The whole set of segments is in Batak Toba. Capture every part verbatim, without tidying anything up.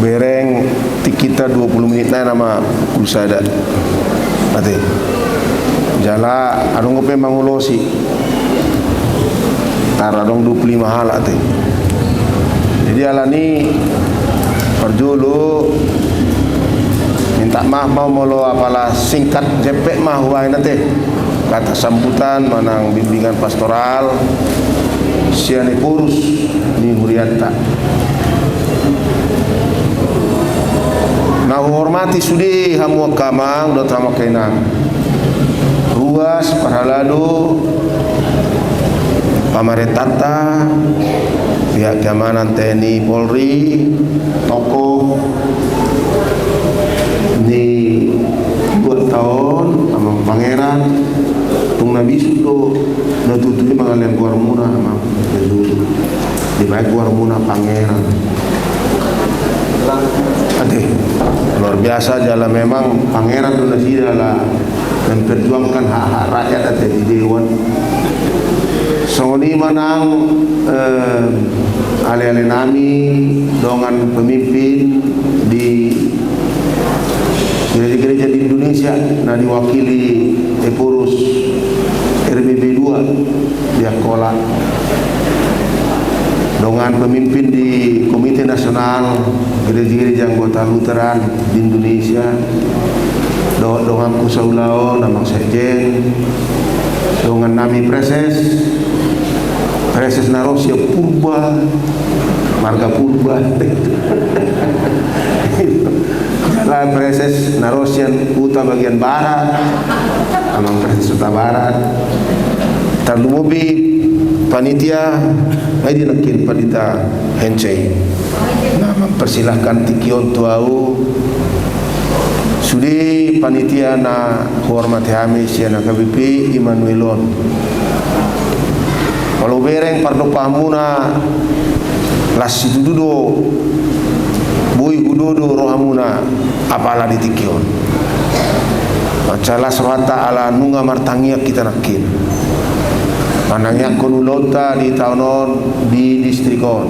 Bereng tingkita dua puluh menit nai nama pukul sada. Ate. Jala adong pe mangulosi. Tar adong dua puluh lima halak ate. Jadi alani parjolo minta maaf ma molo apala singkat jempek ma hubaen ate. Kata sambutan manang bimbingan pastoral sian Ephorus ni hurianta. Na huhormati sude hamu angka amang dohot hamu angka inang, ruas parhalado pamarentanta, pihak keamanan T N I Polri, tokoh ni luat taon, amang pangeran, tung na bisuk do na tutu i mangalean goarmuna, amang, na tutu. Dibaen goarmuna pangeran. Ate, luar biasa jala memang pangeran do nasida ala memperjuangkan hak-hak rakyat ate di dewan. Songon i ma nang, eh, ale-ale nami dongan pemimpin di gereja-gereja di Indonesia na diwakili Ephorus R B B dua di Angkola. Dongan pemimpin di Komite Nasional Gereja-gereja Anggota Lutheran di Indonesia. Do-, donganku saulaon, amang sekjen. Dongan nami praeses. Praeses na ro sian Purba, marga Purba. Jala praeses na ro sian Huta bagian barat, amang praeses Huta Barat. Tarlumobi panitia, nunga di nangkin panitia Hensei. Na mempersilahkan tingki on tu ahu, sude panitia na huhormati hami sian H K B P Immanuel on. Molo hubereng pardompaanmuna, las situtu do boi hudodo rohamuna apala di tingki on. Mansai las rohanta ala nunga martangiang hita nangkin manangiangkon ulaonta di taon on di distrik on.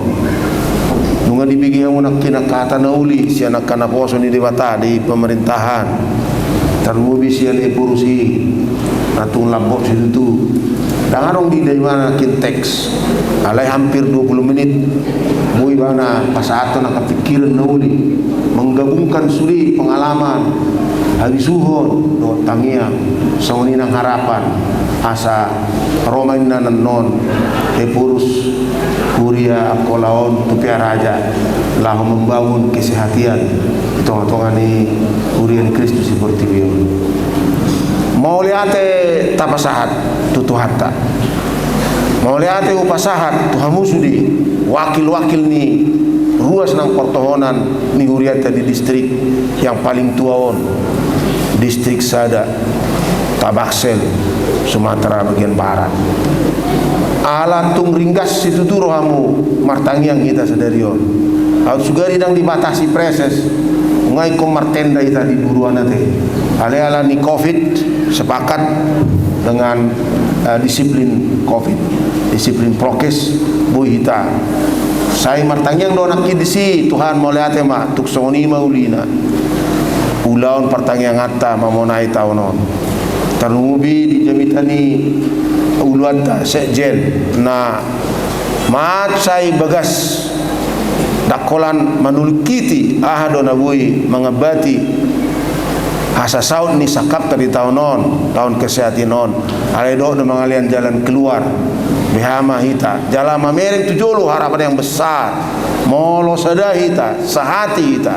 Nunga dibege hamu nangkin angka hata na uli sian angka naposo ni Debata di pemerintahan, tarlumobi sian Ephorus i na tung lambok situtu. Ndang adong diida ibana nangkin teks, alai hampir dua puluh menit boi ibana pasahathon angka pikiran na uli, menggabungkan sude pengalaman, habisuhon dohot tangiang, songon i nang harapan asa ro ma inna annon Ephorus huria Angkola on tu Pearaja laho membangun kesehatian di tonga-tonga ni huria ni Kristus di portibi on. Mauliate tapasahat tu Tuhanta. Mauliate hupasahat tu hamu sude wakil-wakil ni ruas nang partohonan ni hurianta di distrik yang paling tua on, distrik sada, Tabaksel, Sumatera bagian barat. Ala tung ringgas situtu rohamu martangiang hita sadari on. Aut sugari ndang dibatasi praeses, nunga ingkon martenda hita di duruan ate. Alai ala ni covid, sepakat dengan, eh, disiplin covid, disiplin prokes, boi hita. Sai martangiang do nangkin disi, Tuhan mauliate ma, tung songon i ma ulina. Ulaon partangianganta mamonai taon on. Tarlumobi di jamita ni uluanta sekjen na mansai bagas, ndang holan manulingkiti aha do na boi mangambati hasasaut ni sangkapta di taon on, taon kesehatan on. Alai dohot do mangalean jalan keluar, beha ma hita jala mamereng tu jolo harapan yang besar. Molo sada hita, sahati hita,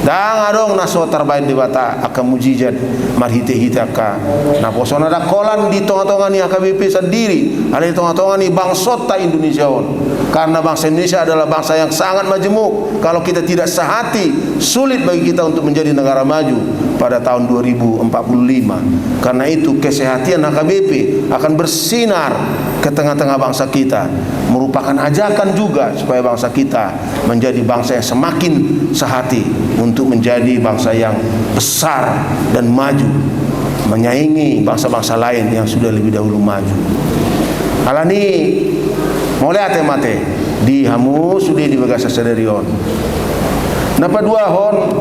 ndang adong na so tarbaen Debata angka mujizat marhite-hite angka naposona, ndang holan di tonga-tonga ni H K B P sandiri, alai di tonga-tonga ni bangsonta Indonesia on. Karena bangsa Indonesia adalah bangsa yang sangat majemuk. Kalau kita tidak sehati, sulit bagi kita untuk menjadi negara maju pada tahun dua ribu empat puluh lima. Karena itu, kesehatan H K B P akan bersinar ke tengah-tengah bangsa kita, merupakan ajakan juga supaya bangsa kita menjadi bangsa yang semakin sehati untuk menjadi bangsa yang besar dan maju, menyaingi bangsa-bangsa lain yang sudah lebih dahulu maju. Alani, mauliate ma ate di hamu sude di bagasan sadari on. Na paduahon,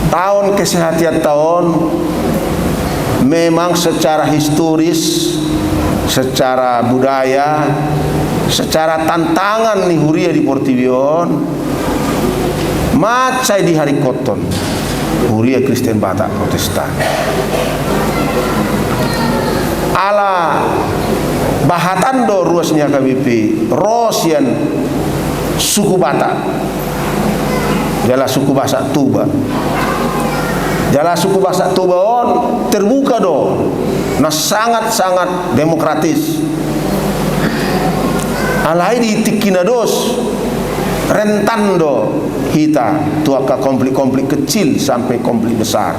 taon kesehatian taon memang secara historis, secara budaya, secara tantangan ni huria di portibi on, mansai diharingkothon huria Kristen Batak Protestan. Ala bahatan do ruas ni H K B P ro sian suku Batak jala suku Basak Toba. Jala suku Basak Toba on terbuka do, na sangat-sangat demokratis. Alai di tingki na dos, rentan do hita tu angka konflik-konflik kecil sampe konflik besar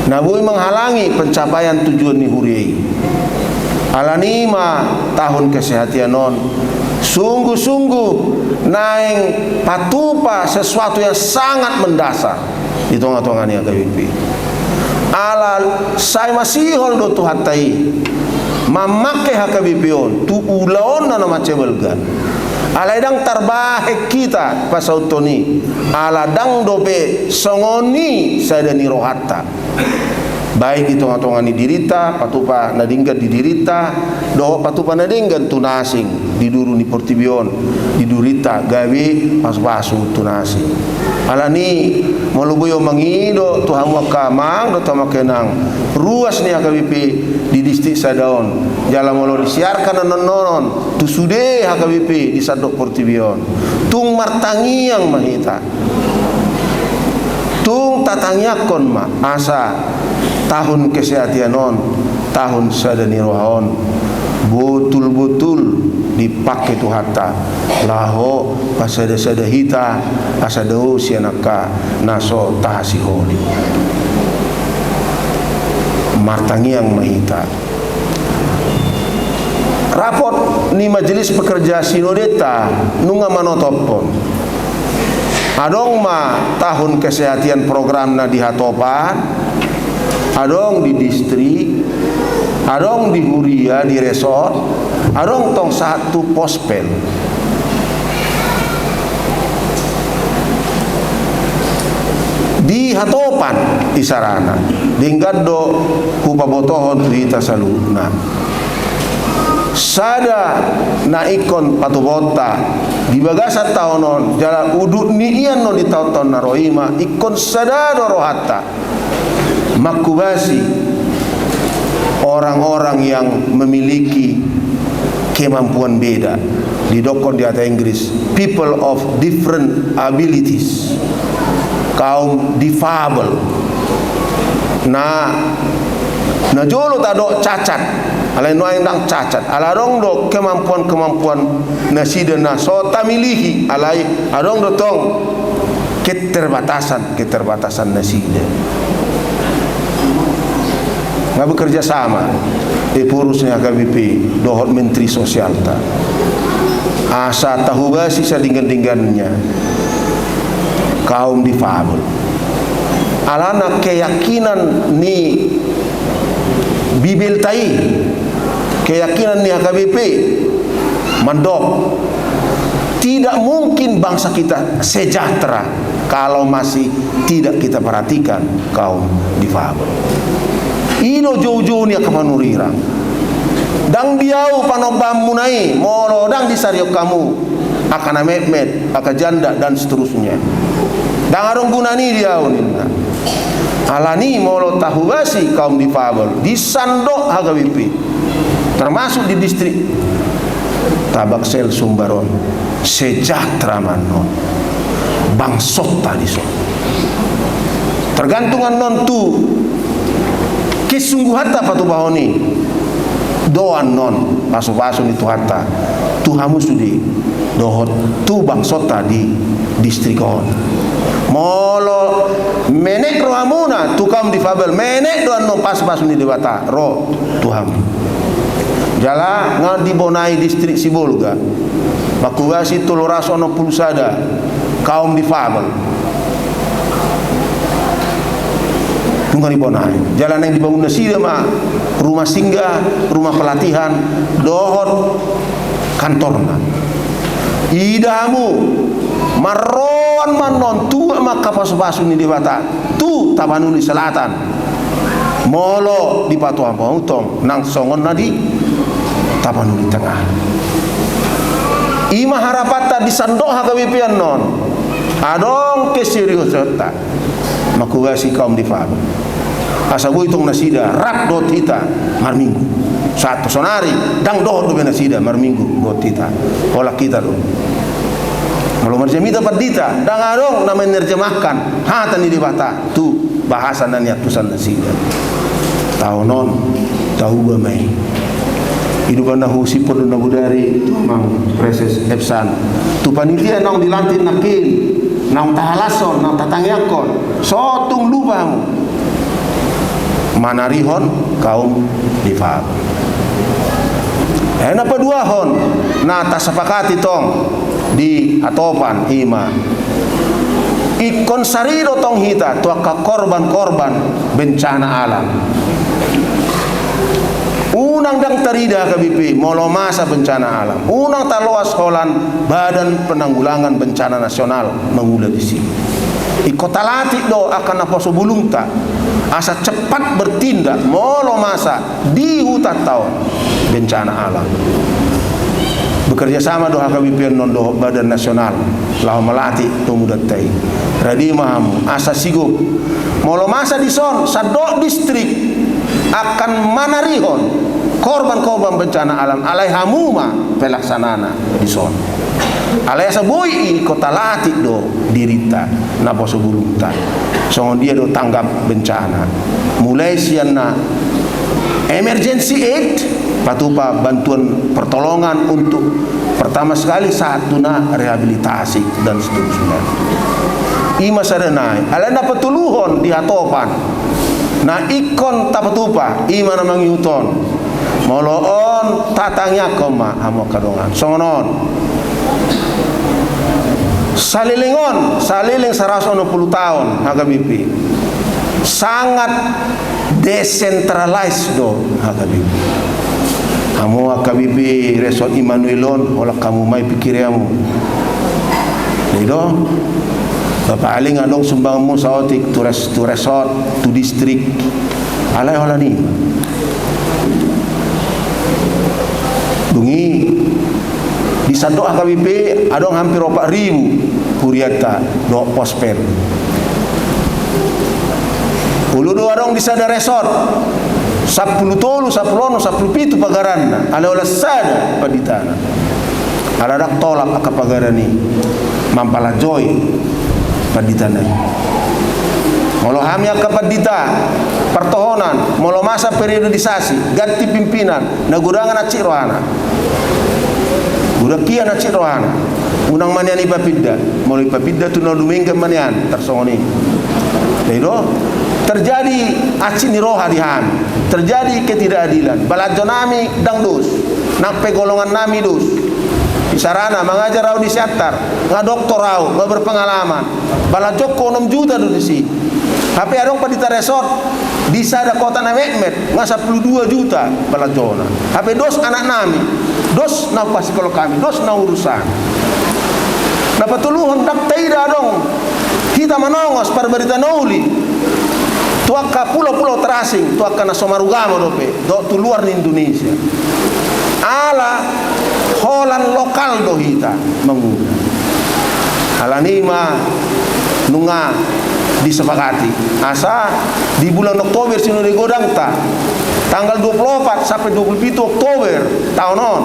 na boi menghalangi pencapaian tujuan ni huria i. Alani ma taon kesehatian on sungguh-sungguh naeng patupa sesuatu yang sangat mendasar di tonga-tonga ni H K B P. Ala sai masihol do Tuhanta i mamangke H K B P on tu ulaonna na mansai balga. Alai ndang tarbahen hita pasauthon i, ala ndang dope songon i sada ni rohanta. Baik di tonga-tonga ni dirinta, patupa na denggan di dirinta, dohot patupa na denggan tu na asing di duru ni portibi on, di dirinta gabe pasu-pasu tu na asing. Alani, molo boi mangido tu hamu angka amang dohot hamu angka inang, ruas ni H K B P di distrik sada on, jala molo disiarkan annon-annon tu sude H K B P di sandok portibi on, tung martangiang ma hita. Tung tatangiangkon ma asa taon kesehatian on, taon sada ni roha on, botul-botul dipangke Tuhanta laho pasada-sada hita asa dao sian angka na so tahasiholi. Martangiang ma hita. Rapot ni Majelis Pekerja Sinodeta nunga manotophon. Adong ma taon kesehatian programna di hatopan, adong di distrik, adong di huria, di resort, adong tong sahat tu pospel. Di hatopan isarana, denggan do hupabotohon tu hita saluhutna. Sada na ingkon patupaonta di bagasan taon on, jala udut ni i annon di taon-taon na ro i ma ingkon sada do rohanta mangkobasi orang-orang yang memiliki kemampuan beda. Didokkon di hata Inggris, people of different abilities. Kaum difabel. Na, na jolo tadok cacat, alai nuaeng ndang cacat. Ala adong do kemampuan-kemampuan nasida na so tamilihi, alai adong do tong keterbatasan, keterbatasan nasida. Nga bekerja sama Ephorus ni H K B P dohot Menteri Sosialta asa tahobasi sadenggan-dengganna kaum difabel. Alana keyakinan ni Bibelta i, keyakinan ni H K B P mandok, tidak mungkin bangsa kita sejahtera kalau masih tidak kita perhatikan kaum difabel. I do joujou ni angka panurirang. Ndang di ahu panombahanmuna i molo ndang disarihon hamu angka na metmet, angka janda, dan seterusnya. Ndang adong gunana i di ahu, ninna. Alani molo tahobasi kaum difabel di sandok H K B P, termasuk di distrik Tabaksel Sumbar on, sejahtera ma annon bangsotta dison. Tergantung annon tu kesungguhanta patupahon i do annon pasupasu ni Tuhanta tu hamu sude dohot tu bangsotta di distrik on. Molo menek rohamuna tu kaum difabel, menek do annon pasupasu ni Debata ro tu hamu. Jala nga dibonai distrik Sibolga mangkobasi tolu ratus onom pulu sada kaum difabel. Nunga dibonai. Jala naeng dibangun nasida ma rumah singgah, rumah pelatihan dohot kantorna. Ida hamu annon tuat ma angka pasupasu ni Debata tu Tapanuli Selatan. Molo dipatupa hamu tong nang songon na di Tapanuli Tengah. I ma harapanta di sandok H K B P annon. Adong keseriusanna mangkugasi kaum difabel. Asa boi tong nasida rap dohot hita marminggu. Sahat tu sonari ndang dohot dope nasida marminggu dohot hita. Holan hita do. Molo marjamita pandita, ndang adong na menerjemahkan hata ni Debata tu bahasa na niantusan nasida. Taon on tauba ma i. I do umbahen na husiphon do na bodari tu amang Praeses Epsan, tu panitia naung dilantik nangkin, naung tahalashon, naung tatangiangkon, so tung lupa hamu manarihon kaum difabel. Eh, na paduahon na tasapakati tong di hatopan i ma, ingkon sari do tong hita tu angka korban-korban bencana alam. Unang ndang tarida H K B P molo masa bencana alam. Unang taloas holan Badan Penanggulangan Bencana Nasional mangula disi. Ingkon talatik do angka naposo bulungta asa cepat bertindak molo masa di hutanta on bencana alam. Bekerja sama do H K B P annon dohot badan nasional laho malatik pemudanta i. Rade ma hamu asa sigop. Molo masa dison sandok distrik akan manarihon korban-korban bencana alam, alai hamu ma pelaksanana dison. Alai asa boi i ingkon talatik do dirinta naposo bulungta. Songon dia do tanggap bencana. Mulai sian na emergency aid, patupa bantuan pertolongan untuk pertama sekali sahat tu na rehabilitasi dan seterusnya. I ma sada nai, alai na patoluhon di hatopan. Na ingkon tapatupa, i ma na mangihut on. Molo on tatangiangkon ma hamu angka dongan. Songon on. Saleleng on, saleleng saratus onom pulu taon H K B P. Sangat decentralized do H K B P. Hamu H K B P Resort Immanuel on, holan hamu ma i pikiri hamu. Jadi do, paling adong sumbanganmu saotik tu res-, tu resort, tu distrik. Alai holan i. Dung i, di sandok H K B P adong hampir opat ribu hurianta dohot pospem. Olo do adong di sada resort sampulu tolu, sampulu onom, sampulu pitu pagaranna, alai holan sada panditana. Ala ndang tolap angka pagaran i mampalanjoi panditana i. Molo hami angka pandita partohonan, molo masa periodisasi, ganti pimpinan, na godangan hansit rohana. Godang hian hansit rohana. Unang ma nian ipapinda, molo ipapinda tu na dumenggan ma nian, tarsongon i. Jadi do, terjadi hansit ni roha di hami, terjadi ketidakadilan. Balanjonami ndang dos, nang pe golongannami dos. Isarana, mangajar au di Siantar, nga doktor au, nga berpengalaman. Balanjongku onom juta do disi. Hape adong pandita resort di sada kota na metmet, nga sampulu dua juta balanjona. Hape dos anaknami, dos na hupasikol hami, dos na huurus hami. Na patoluhon, ndang taida adong hita manongos parbarita na uli tu angka pulau-pulau terasing, tu angka na so marugamo dope dohot tu luar ni Indonesia. Ala holan lokal do hita mangula. Alani i ma nunga disepakati asa di bulan Oktober sinode godangta, tanggal dua puluh opat sampe dua puluh pitu Oktober taon on,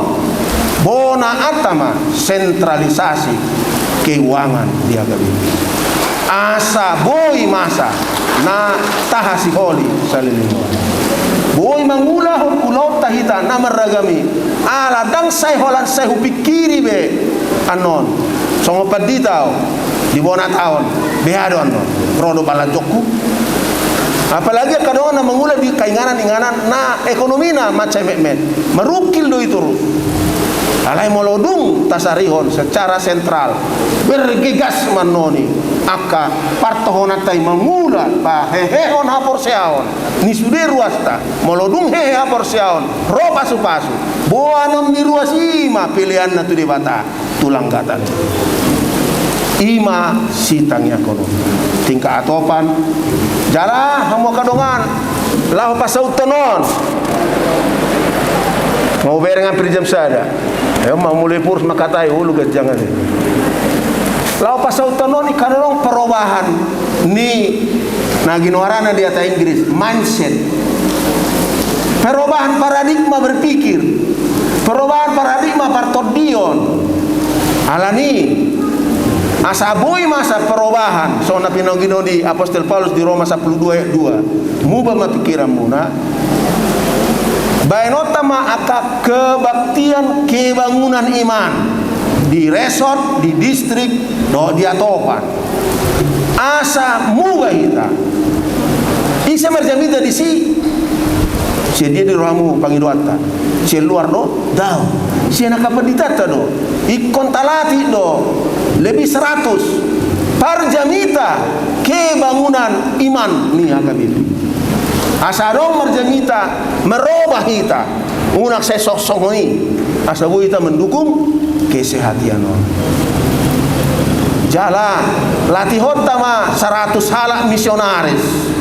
bonaanta ma sentralisasi keuangan di H K B P. Asa boi masa na tahasiholi saleleng on. Boi mangulahon ulaonta hita na marragam i. Ala ndang sai holan sai hupingkiri be annon. Songon pandita au di bona taon, beha do annon, ro do balanjongku. Apalagi angka dongan na mangula di kainganan-inganan na ekonomina mansai metmet, marungkil do i torus. Alai molo dung tasarihon secara sentral, bergegas ma annon i angka partohonanta i mangula pahehehon haporseaon ni sude ruasta. Molo dung hehe haporseaon, ro pasupasu, boanon ni ruas i ma peleanna tu Debata tu langgatan. I ma sitangiangkon on. Tingkat Hatopan. Jala hamu angka dongan, laho pasauthon on. Mau berengan per jam sada. Ayo, mau mulai purus makatai, ulu ganjang aja. Laho pasauthon on, ingkon adong perubahan ni na ginoarana di hata Inggris, mindset. Perubahan paradigma berpikir. Perubahan paradigma partondion. Alani, asa boi masa perubahan, songon na pinagido ni Apostel Paulus di Roma sampulu dua ayat dua. Muba ma pikiranmuna. Baenonta ma angka kebaktian kebangunan iman di resort, di distrik, dohot di Hatopan. Asa muba hita. Ise marjamita disi? Sian dia do rohamu pangidoanta? Sian luar do? Daong. Sian angka panditanta do? Ingkon talatih do. Lebih seratus. Parjamita kebangunan iman ni H K B P. Asa adong marjamita, merubah hita. Unang sai songon i, asa boi hita mendukung kesehatan on. Jala, latihonta ma saratus halak misionaris.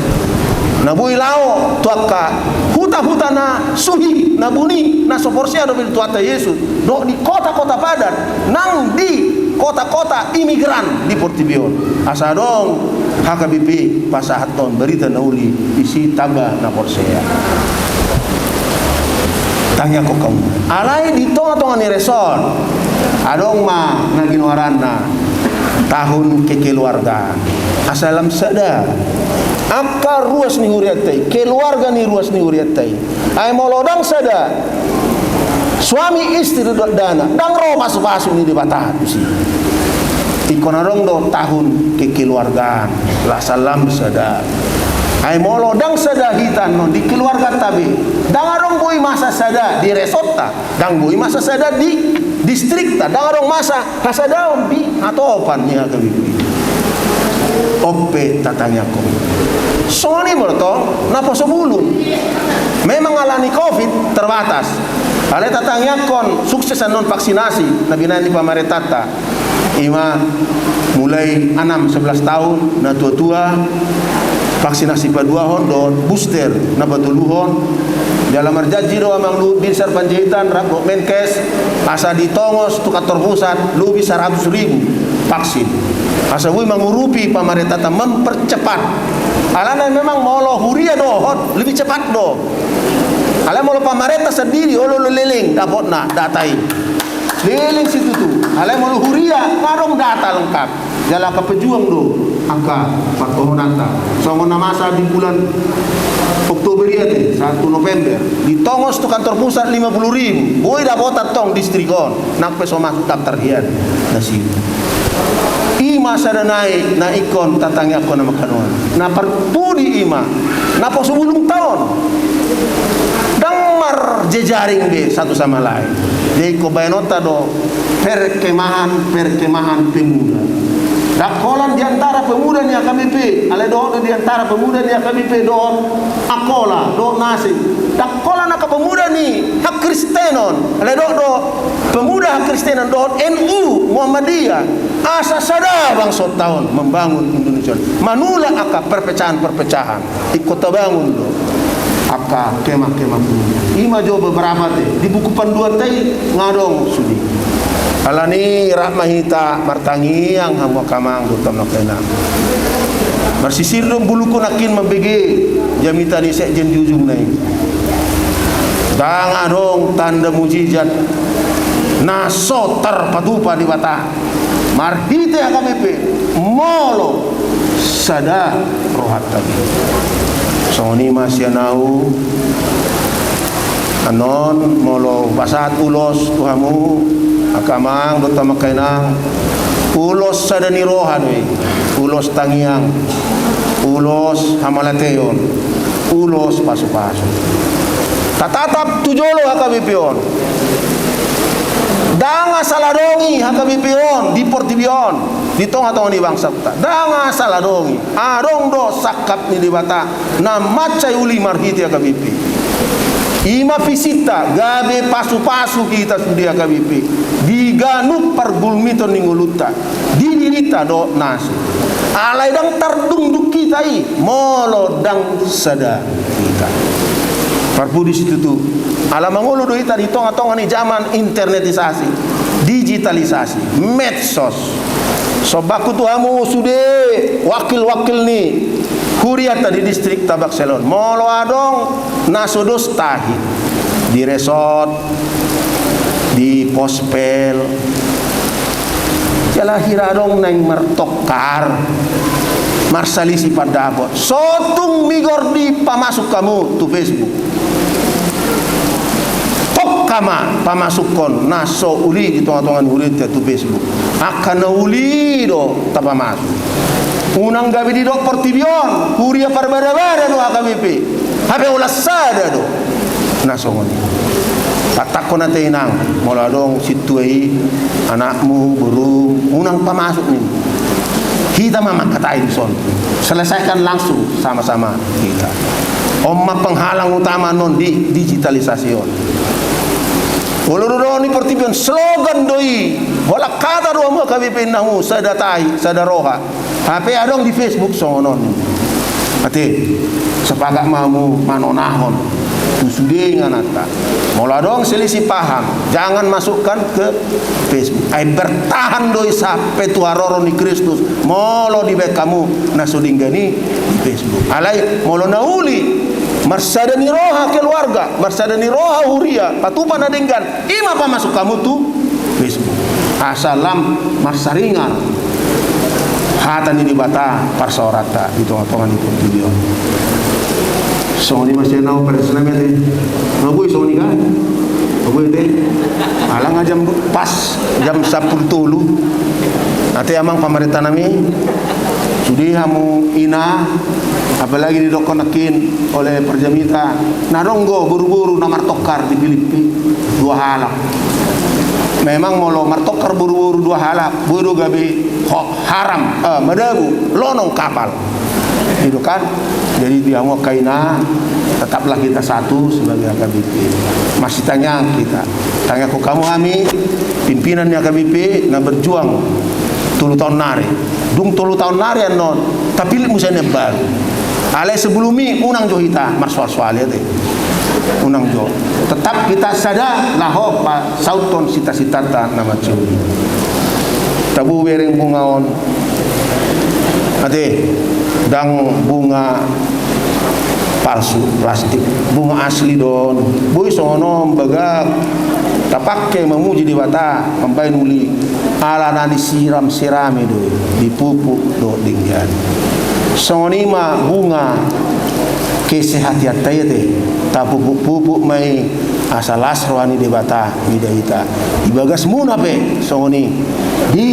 Na boi laho tu angka huta-huta na suhi, na buni, na so porsea dope tu Tuhanta Jesus. Dohot di kota-kota padat, nang di kota-kota imigran di portibi on. Asa adong H K B P pasahathon barita na uli, disi tamba na porsea. Tangiangkon hamu. Alai di tonga-tonga ni resort, adong ma na ginoaranna tahun kekeluargaan. Asa lam sada. Angka ruas ni hurianta i, keluarga ni ruas ni hurianta i. Ai molo ndang sada suami istri dohot dana, ndang ro pasu-pasu ni Debata tusi. Ingkon adong do tahun kekeluargaan, asa lam sada. Ai molo ndang sada hita annon di keluarganta be, ndang adong boi masa sada di resortta, ndang boi masa sada di distrikta, ndang adong masa hasadaon di Hatopan ni H K B P. On pe tatangiangkon. Songon i molo tong naposo bulung. Memang alani covid terbatas. Alai tatangiangkon sukses annon vaksinasi na binahen ni pamarentanta. I ma mulai enam sebelas tahun, na tua-tua, vaksinasi paduahon dohot booster na patoluhon. Jala marjanji do Amang Luhut Binsar Panjaitan rap dohot Menkes, asa ditongos tu kantor pusat lobi saratus ribu vaksin. Asa boi mangurupi pamarentanta mempercepat. Alana memang molo huria dohot lebih cepat do. Alai molo pamarenta sandiri, olo-olo leleng dapotna data i. Leleng situtu. Alai molo huria, nunga adong data lengkap. Jala angka pejuang do angka partohonanta. Songon na masa di bulan Oktober i ate, sahat tu November, ditongos tu kantor pusat lima puluh ribu. Boi dapotan tong distrik on, nang pe so masuk daftar hian nasida. I ma sada nai na ingkon tatangiangkon, amang dohot inang. Na parpudi i ma, naposo bulungta on. Ndang marjejaring be satu sama lain. Jadi ingkon baenonta do perkemahan, perkemahan pemuda. Ndang holan di antara pemuda ni H K B P, alai dohot do di antara pemuda ni H K B P dohot Angkola, dohot na asing. Ndang holan angka pemuda ni hakristenon, alai dohot do pemuda hakristenon dohot N U Muhammadiyah. Asa sada bangsonta on membangun Indonesia on. Manulak angka perpecahan-perpecahan. Ingkon tabangun do angka kemah-kemah pemuda. I ma jo beberapa te. Di buku panduanta i nunga adong sude. Alani rap ma hita martangiang, hamu angka amang dohot hamu angka inang. Marsisir do bulungku nangkin mambege jamita ni sekjen di ujungna i. Ndang adong tanda mujizat na so tarpatupa Debata marhite H K B P molo sada rohanta be. Songon i ma sian ahu. Annon molo hupasahat ulos tu hamu angka amang dohot hamu angka inang, ulos sada ni roha do i. Ulos tangiang, ulos hamauliateon, ulos pasupasu. Tatatap tu jolo H K B P on. Ndang asal adong i H K B P on di portibi on, di tonga-tonga ni bangsanta. Ndang asal adong i. Adong do sangkap ni Debata na mansai uli marhite H K B P. I ma visinta, gabe pasu-pasu hita sude H K B P di ganup pargulmiton ni ngolunta, di dirinta dohot na asing. Alai ndang tardungdung hita i molo ndang sada hita. Parpudi situtu, ala mangolu do hita di tonga-tonga ni zaman internetisasi, digitalisasi, medsos. Sombaku tu hamu sude wakil-wakil ni hurianta di distrik Tabaksel on. Molo adong na so dos tahi di resort, di Pospel, jala hira adong naeng martongkar, marsalisi pandapot, so tung migor dipamasuk hamu tu Facebook. Tongka ma pamasukkon na so uli di tonga-tonga ni hurianta tu Facebook. Angka na uli do tapamasuk. Unang gabe didok portibi on huria parbada-bada do H K B P. Hape holan sada do na songon i. Patangkon ate inang, molo adong sintua i, anakmu, borum, unang pamasuk ninna. Hita ma mangkatai dison. Selesaikan langsung sama-sama hita. On ma penghalang utama annon di digitalisasi on. Olo do dohot ni portibi on, slogan do i. Holan hata do hamu H K B P, inna hamu sada tahi, sada roha. Hape adong di Facebook songon on. Ate, sepakat ma hamu manonahon tu sude ingananta. Molo adong selisih paham, jangan masukkan ke Facebook. Ai bertahan do i sampe tu haroro ni Kristus. Molo dibaen hamu na so denggan i di Facebook. Alai molo na uli, marsada ni roha keluarga, marsada ni roha huria, patupa na denggan, i ma pamasuk hamu tu Facebook. Asa lam marsaringar hata ni Debata parsaoranta di tonga-tonga ni portibi on. Songon i ma sian au, pares nami ate. Nga boi songon i kan? Nga boi ate. Ala nga jam pas, jam sampulu tolu. Ate amang pamarenta nami. Sude hamu ina, apalagi didokkon nangkin oleh parjamita, na adong do boru-boru na martongkar di Pilippi, dua halak. Memang molo martongkar boru-boru dua halak, boi do gabe ho-, haram, eh, madabu lonong kapal. Gitu kan? Jadi di hamu angka ina, tetaplah kita satu sebagai H K B P. Masih tanya kita. Tanya ku kamu, hami pimpinan ni H K B P na berjuang tolu taon nari. Dung tolu taon nari annon, tapillit muse na baru. Alai sebelum i unang jo hita marsoal-soal i ate. Unang jo. Tetap hita sada laho pasauthon sita-sitanta na mansai uli. Tabo bereng bunga on. Ate, ndang bunga palsu, plastik, bunga asli do on. Boi songon on bagak tapangke mamuji Debata, mambaen uli, ala na disiram-sirami do i, dipupuk dohot denggan. Songon i ma bunga kesehatianta i ate, tapupuk-pupuk ma i asa las roha ni Debata mida hita. Di bagasmuna pe songon i, di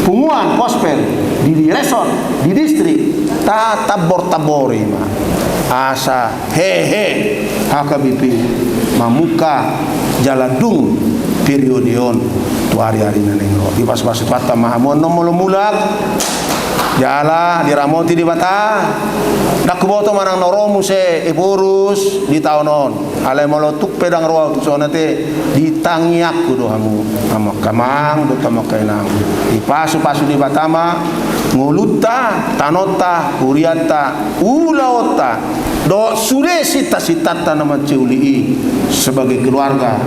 punguan Pospel, di, di resort, di distrik, tatambor-tambori ma asa hehe H K B P mamungka jala dung periode on tu ari-ari na naeng ro. Dipasu-pasu Tuhanta ma hamu annon molo mulak, jala diramoti Debata. Ndang huboto manang na ro muse Ephorus di taon on. Alai molo tung pe ndang ro au tuson ate, di tangiangku do hamu, hamu angka amang dohot hamu angka inang. Dipasu-pasu Debata ma ngolunta, tanonta, hurianta, ulaonta dohot sude sita-sitanta na mansai uli i sebagai keluarga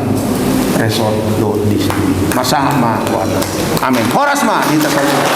resort dohot distrik. Marsahat ma tu Tuhan. Amin. Horas ma di hita saluhut.